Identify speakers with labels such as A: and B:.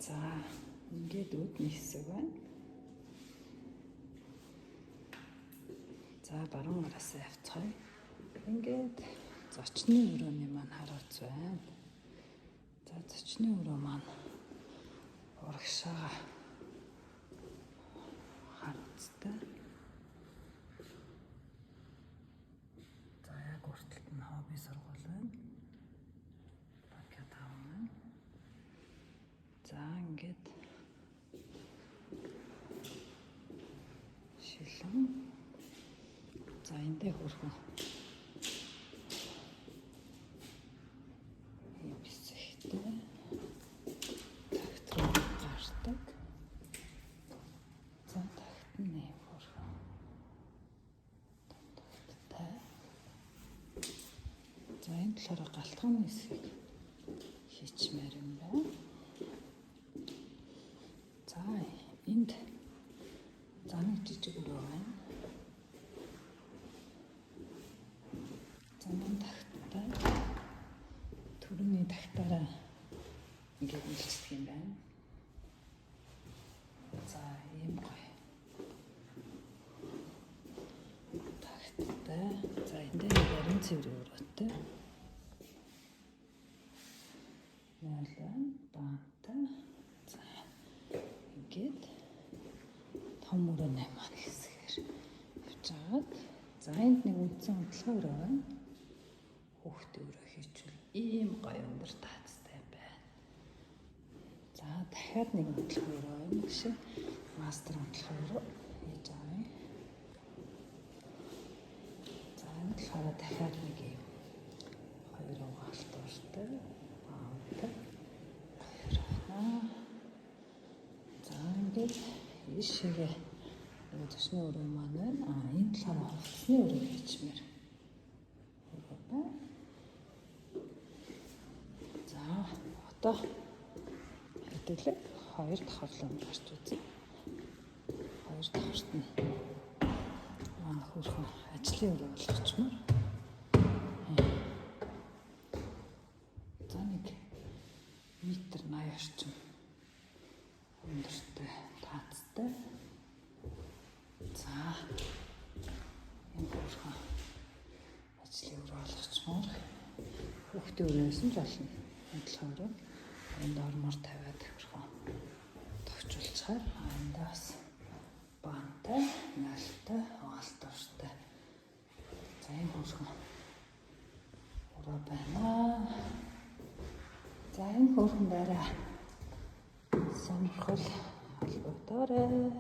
A: За, ингээд үүдний хэсэг байна. За, баруун гараасаа явцгаая. Ингээд зочны өрөөний маань харуулц байна. За, зочны өрөө маань урагшаага харуулцтай. За, яг урталт нь хобби сургууль байна. Пакет аав байна. За, ингээд шилэн. За, эндээ хөөрхөн ийм хэсэгтэй тагт руу гардаг. За, тагт нь ийм хөөрхөн том тагттай. За, энэ талаараа галтгааны хэсгийг хийчмээр юм байна. За, энд за нэг жижиг өрөө байна. За, мөн тагттай. Төрөний тагтаараа ингээд нийлцдэг юм байна. За, ийм гоё тагттай. За, энэ дээр нэг барин цэврийн өрөөтэй. Найл байна, баантай. За, ингээд том өрөөний маань хэсгээр явж агаад. За, энд нэг үндсэн худалгаа өрөө байна. Хүүхдийн өрөө хийчихвэл ийм гоё өндөр таацтай юм байна. За, дахиад нэг худалгаа өрөө байна гэж. Мастер худалгаа өрөө хийж байгаа юм. За, энэ болохоор дахиад нэг ийм хоёр угаалтууртай, баантай хоёр байна. За, ингээд ийшээгээ нэг зочны өрөө маань байна. А, энэ талаараа хувцсны өрөө хийчмээр өрөө байна. За, одоо хэдүүлээ хоёр давхарлаа гарч үзье. Хоёр давхарт нь маань хөөрхөн ажлын өрөө болгочмоор. За, нэг метр 80 орчим өндөртэй таацтай. За, энэ хөөрхөн ажлын өрөө болгочмоор, хүүхдийн өрөөс нь болно. Бодлогын өрөө. Энд ормоор тавиад хөөрхөн тохижуулчихаар энд бас баантай, наалтай, угаалтууртай. За, энэ хөөрхөн өрөө байна. За, энэ хөөрхөн байраа сонирхол холбогдоорой.